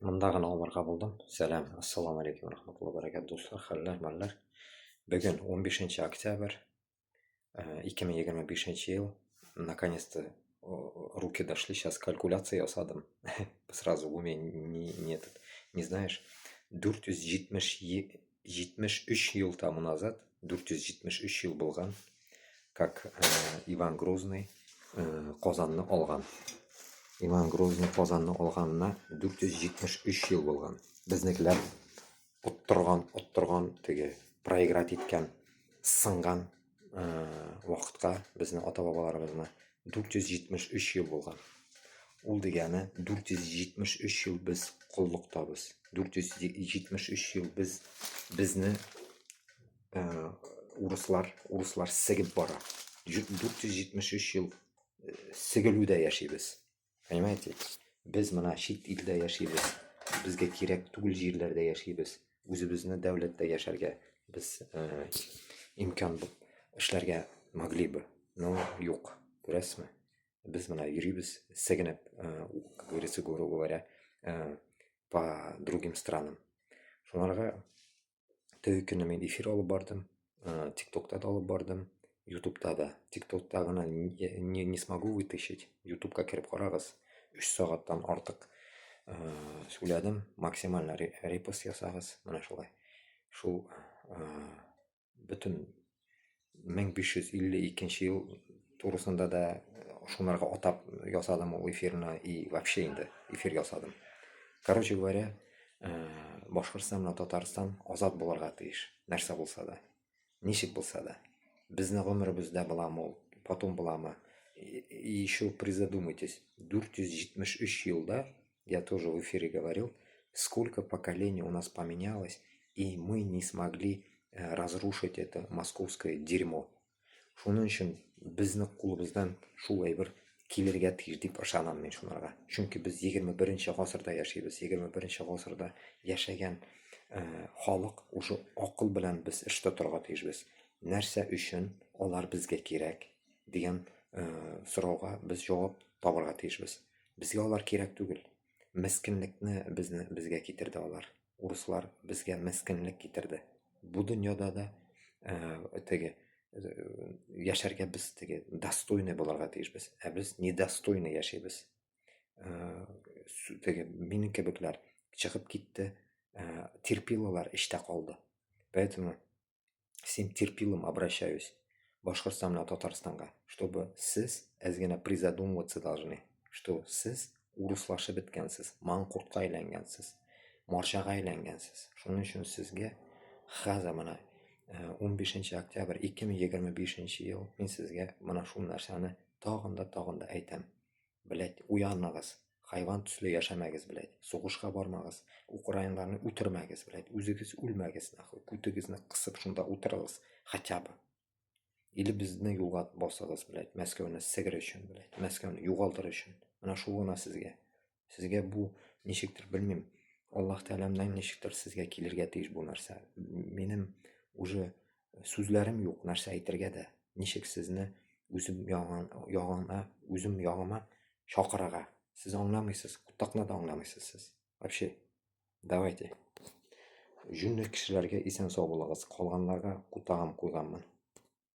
Монда гына алырга булдым. Сәлам, ассаламу алейкум, рахматулла баракат, дуслар, хәлләр, мәлләр. Бүген 15 октябрь, 2025 ел. Наконец-то руки дошли, сейчас калькуляция ясадым. Сразу в уме не, не, этот, не знаешь. 473 ел тому назад, 473 ел булган, как Иван Грозный Казанны алган. Иван Грозный Казанны алганына 473 ел булган. Безнекеләр оттырган, оттырган, теге проиграть иткән, сынган вакытка безнең ата-бабаларыбызны 473 ел булган. Ул дигәне 473 ел без коллыктабыз. 473 ел без безне урыслар, урыслар сигеп бара. 473 ел сигелүдә яшибез. Понимаете? Без менә чит илдә яшибез. Безгә кирәк түгел җирләрдә яшибез. Үзебезне дәүләттә яшәргә без имкан эшләргә могли бы. Но юк. Күрәсезме? Без менә йөрибез сигенеп, как говорится, грубо говоря, по другим странам. Шуңарга теге көнне мин эфир алып бардым, ТикТокта да алып бардым, Ютубта да. ТикТокта гына не смогу вытащить. Ютубка кереп карагыз. 3 сәгатьтән артык сөйләдем. Максимально репост ясагыз. Менә шулай. Шул бөтен 1552 ел турысында да шунарга атап ясадым ул эфирны и вообще инде эфир ясадым. Короче говоря, Башкортстан белән Татарстан азат булырга тиеш, нәрсә булса да. Ничек булса да. Безнең гомеребездә буламы ул, потом буламы? И еще призадумайтесь, 473 елда, я тоже в эфире говорил, сколько поколений у нас поменялось, и мы не смогли разрушить это московское дерьмо. Шуның өчен безнең кулыбыздан шул әйбер килергә тиеш дип ышанам мин шунарга. Чөнки без 21 гасырда яшибез. 21 гасырда яшәгән халык уже акыл белән без эш тотарга тиешбез. Нәрсә өчен алар безгә кирәк дигән сорауга без җавап табарга тиешбез. Безгә алар кирәк түгел. Мескенлекне безне безгә китерде алар. Урыслар безгә мескенлек китерде. Бу дөньяда да теге яшәргә без теге достойный булырга тиешбез. Ә без недостойный яшибез. Теге минем кебекләр чыгып китте, терпилалар эчтә калды. Поэтому всем терпилам обращаюсь. Башкортстан белән Татарстанга, чтобы сез әз генә призадумываться должны, что сез урыслашып беткәнсез, маңкортка әйләнгәнсез, марҗага әйләнгәнсез. Шуның өчен сезгә хәзер менә 15 октябрь 2025 ел мин сезгә менә шул нәрсәне тагын да тагын да әйтәм. Блять, уяныгыз. Хайван төсле яшәмәгез, блять. Сугышка бармагыз. Украинларны үтермәгез, блять. Үзегез үлмәгез, нахуй. Күтегезне кысып шунда утырыгыз, хотя бы. Или безне юлга басыгыз, блять. Мәскәүне сигер өчен, блять. Мәскәүне югалтыр өчен. Менә шул гына сезгә. Сезгә бу ничектер, белмим. Аллаһ Тәгаләмнән ничектер сезгә килергә тиеш бу нәрсә. Минем уже сүзләрем юк, нәрсә әйтергә дә. Ничек сезне үзем ягына, үзем ягыма чакырырга. Сез аңламыйсыз, кутакны да аңламыйсыз сез. Вообще, давайте. Җүнле кешеләргә исән сау булыгыз. Калганнарга кутагым куйганмын.